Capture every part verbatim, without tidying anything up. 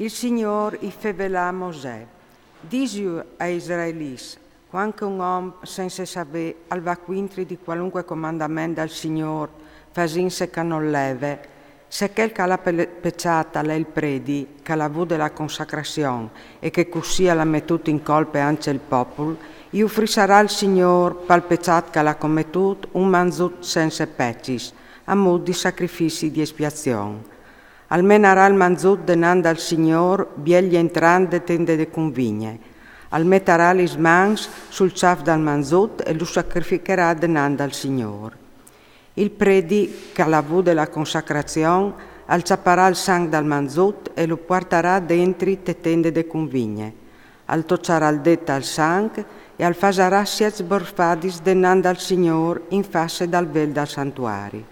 Il Signôr i fevelà a Mosè: Disiu ai israelits: quand che un om sense savê al va cuintri di qualunque comandament dal Signôr, fasint se che nol leve, se chel che al à pe-, peçât al è il predi, che al à vude la consacrazion e che cussì al à metût in colpe ancje il popul, i ufrissarà al Signôr, pal peçât che al à cometût, un manzut sense pecis, a mût di sacrifici di espiazion. Al menarà il manzut denant dal Signôr, biel jentrant de tende de cunvigne. Al metarà lis mans sul çâf dal manzut e lu sacrificarà denant dal Signôr. Il predi, che al à vude la consacrazion, al çaparà il sanc dal manzut e lu puartarà dentri te tende de cunvigne. Al toçarà il det al sanc e al fasarà siet sborfadis denant dal Signôr in face dal vel dal santuari.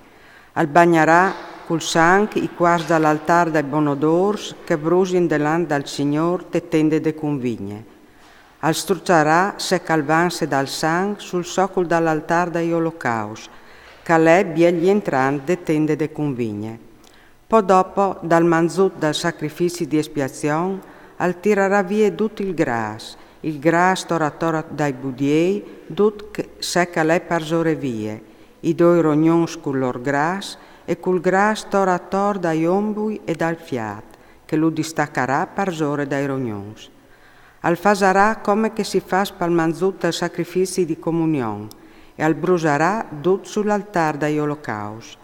Al bagnarà cul sanc i cuars dal altâr dai bonodôrs che brusin denant dal Signôr te tende de cunvigne. Al struçarà se che al vanse dal sanc sul socul dal altâr dai olocausts, che al è biel jentrant de tende de cunvigne. Po dopo, dal manzut dal sacrifici di espiazion, al tirarà vie dut il grâs, il grâs tor ator dai budiei, dut che, se che al è parsore vie, i doi rognons cul lôr grâs e cul grâs tor ator dai ombui e dal fiat, che lu distacarà parsore dai rognons. Al fasarà come che si fâs pal manzut dal sacrifici di comunion e al brusarà dut sul altâr dai olocausts.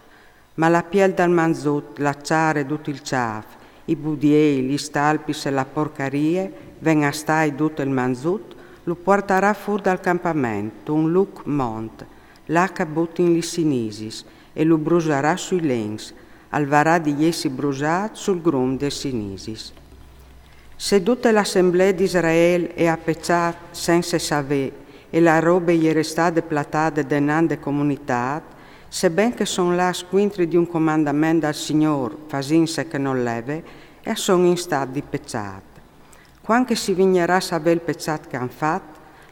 Ma la piel dal manzut, la çare, dut il çâf, i budiei, lis talpis e la porcarie, ven a stâi dut il manzut, lu puartarà fûr dal campament, un lûc mont, là che a butin lis cinisis, e lu brusarà sui lens, al varà di jessi brusât sul grum des cinisis. Se dute la assemblee di Israel e à peçât sense savê, e la robe i è restade platade denant de comunitât, seben che son lâts cuintri di un comandament dal Signôr, fasint se che nol leve, e a son in stât di peçât. Quand che si vignarà a savê il peçât che a àn fat,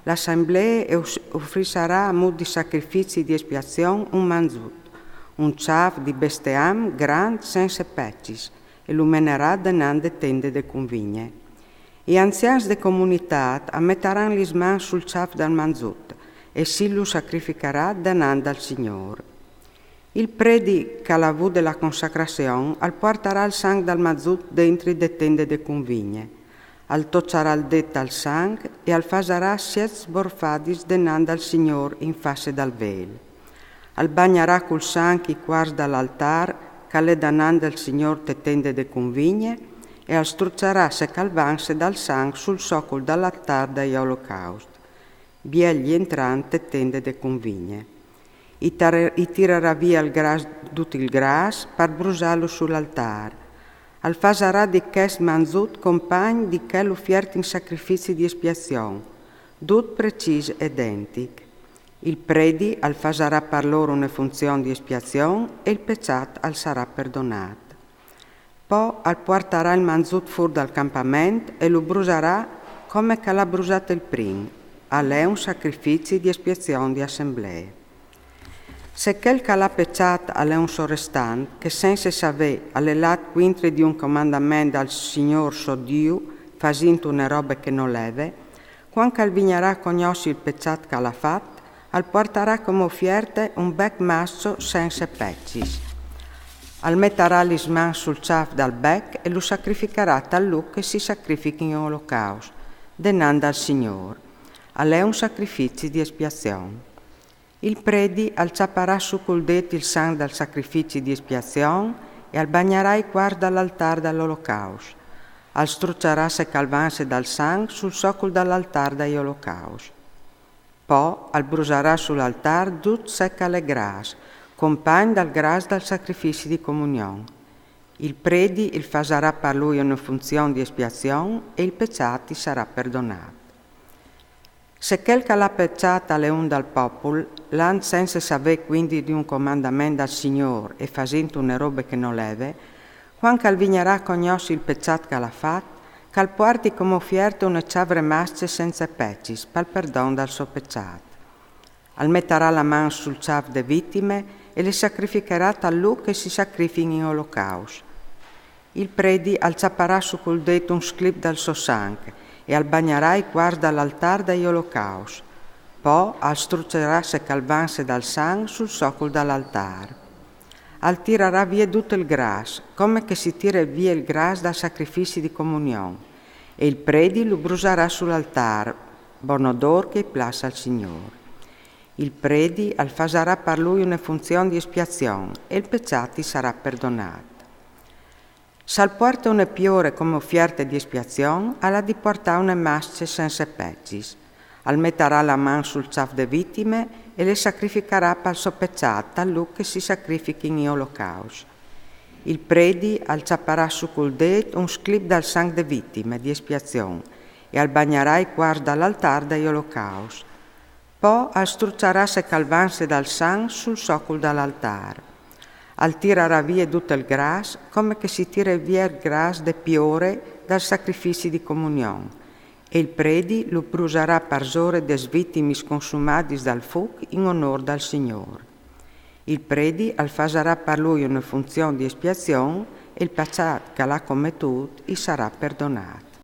la assemblee e us-, ufrissarà a mût di sacrifici di espiazion un manzut, un çâf di besteam grant sense pecis, e lu menarà denant de tende de cunvigne. I anzians de comunitât a metaran lis mans sul çâf dal manzut, e si lu sacrificarà denant dal Signôr. Il predi che al à vude la consacrazion al puartarà il sanc dal manzut dentri de tende de cunvigne. Al toçarà il det al sanc e al fasarà siet sborfadis denant dal Signôr in face dal vel. Al bagnarà cul sanc i cuars dal altâr che al è denant dal Signôr te tende de cunvigne e al struçarà se che al vanse dal sanc sul socul dal altâr dai olocausts, biel jentrant te tende de cunvigne. I tare-, i tirarà vie il grâs, dut il grâs, par brusâlu sul altâr. Al fasarà di chest manzut compagn di chel ufiert in sacrifici di espiazion, dut precîs e identic. Il predi al fasarà par lôr une funzion di espiazion e il peçât al sarà perdonât. Po al puartarà il manzut fûr dal campament e lu brusarà come che al à brusât il prin. Al è un sacrifici di espiazion di assemblee. Se chel che al à peçât al è un sorestant, che sense savê al è lât cuintri di un comandament dal Signôr so Diu, fasint une robe che nol leve, quand che al vignarà a cognossi il peçât che al à fat, al puartarà come ufierte un bec mascio sense pecis. Al metarà lis mans sul çâf dal bec e lu sacrificarà tal lûc che si sacrifichin i olocausts, denant dal Signôr. Al è un sacrifici di espiazion. Il predi al çaparà sù cul det il sanc dal sacrifici di espiazion e al bagnarà i cuars dal altâr dal olocaust. Al struçarà se che al vanse dal sanc sul socul dal altâr dai olocausts. Po al brusarà sul altâr dut se che al è grâs, compagn dal grâs dal sacrifici di comunion. Il predi il fasarà par lui une funzion di espiazion e il peçât i sarà perdonât. Se chel che al à peçât al è un dal popul, lant sense savê cuindi di un comandament dal Signôr e fasint une robe che nol leve, quand che al vignarà a cognossi il peçât che al à fat, che al puarti come ufierte une çavre masce sense pecis, pal perdon dal so peçât. Al metarà la man sul çâf de vitime e le sacrificarà tal lûc che si sacrifichin i olocausts. Il predi al ciaparà su cul dêt un sclip dal so sanc e al bagnarà i cuars dal altâr dai olocausts. Po al strucjarà se calvanse dal sanc sul socul dal altâr. Al tirarà vie dut il gras, come che si tire vie il gras dal sacrifici di comunion, e il predi lu brusarà sul altâr, bon odôr che i plâs al Signôr. Il predi al fasarà par lui une funzion di espiazion e il peçât i sarà perdonât. Se al puarte une piore come ufierte di espiazion, al à di puartâ une masce sense pecis. Al metarà la man sul çâf de vitime e le sacrificarà pal so peçât, tal lûc che si sacrifichin i olocausts. Il predi al ciaparà su cul dêt un sclip dal sanc de vitime di espiazion e al bagnarà i cuars dal altâr dai olocausts. Po al strucjarà se calvanse dal sanc sul socul dal altâr. Al tirarà vie dut il gras, come che si tire vie il gras de piore dal sacrifici di comunion, e il predi lu brusarà parsore des vitimis consumadis dal fûc in onôr dal Signôr. Il predi al fasarà par lui une funzion di espiazion e il peçât che al à cometût i sarà perdonât.